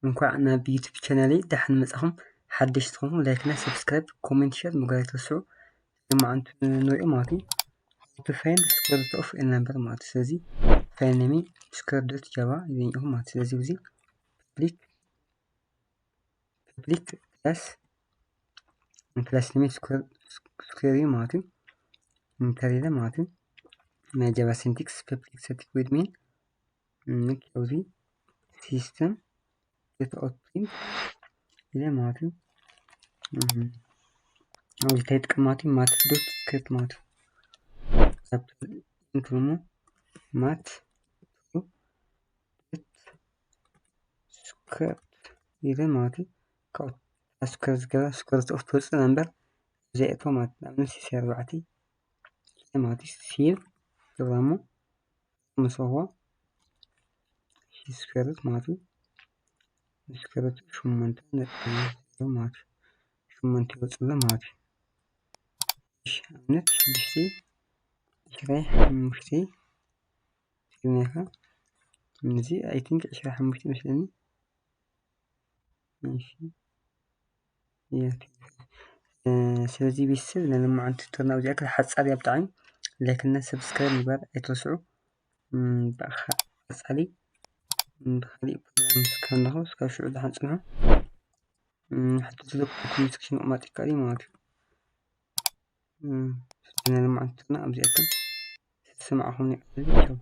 እንኳዕ ናብ ዩቱብ ቻናለይ ደሓን መጻኹም። ሓደሽቲ ትኾኑ ላይክ እና ሰብስክራይብ፣ ኮሜንት፣ ሸር ምግባር ኣይትረስዑ። ልማዓንቲ ንሪኦ ማለት እዩ። How to find square root of a number ማለት እዩ። ስለዚ ፋይል ኔም square dot java ይዘኛኹም ማለት እዩ። ስለዚ እዚ public public class class name square square እዩ ማለት እዩ። ኢንተር ኢለ ማለት እዩ። ናይ ጃቫ ሲንቲክስ public static void main ኣብዚ ሲስተም dot out print ኢለ ማለት እዩ። ኣብዚ እንታይ ይጥቀም ማለት እዩ? ማት dot script ማለት እዩ። ካብቲ ኢንት ደግሞ ማት script ኢለ ማለት እዩ። ካብኡ square ዝገበረ square of ትወፅእ እምበር ዘይእቶ ማለት እዩ። ንኣብነት ሲ ኣርባዕተ ማለት እዩ። ሴቭ ገብራ እሞ ምስ ኣዋ square root ማለት እዩ። square root ሸሞንተ ነጥቢ ዜሮ ማለት እዩ። ሸሞንተ ይወፅእ ኣሎ ማለት እዩ። እሺ ኣብነት ሽዱሽተ ዕስራ ሓሙሽተ ሒዝናኻ እዚ I think ዕስራ ሓሙሽተ መስለኒ። እሺ ስለዚ ቤተሰብ ናይ ሎማዓንቲ ቱቶርና ኣብዚኣ ክል ሓጻር እያ ብጣዕሚ። ላይክ እና ሰብስክራይብ ምግባር ኣይትረስዑ። ብኣኻ ቀጻሊ ብካሊእ ፕሮግራም እስካብ ንረኽብ እስካብ ሽዑ ደሓን ጽንሑ። ሕቶ ዘለኩም ኮሜንት ሴክሽን ምቕማጥ ይከኣል እዩ ማለት እዩ። ስለዚ ናይ ሎማዓንቲ ቱቶርና ኣብዚኣቶም ዝተሰማዕኹም ይቐልል።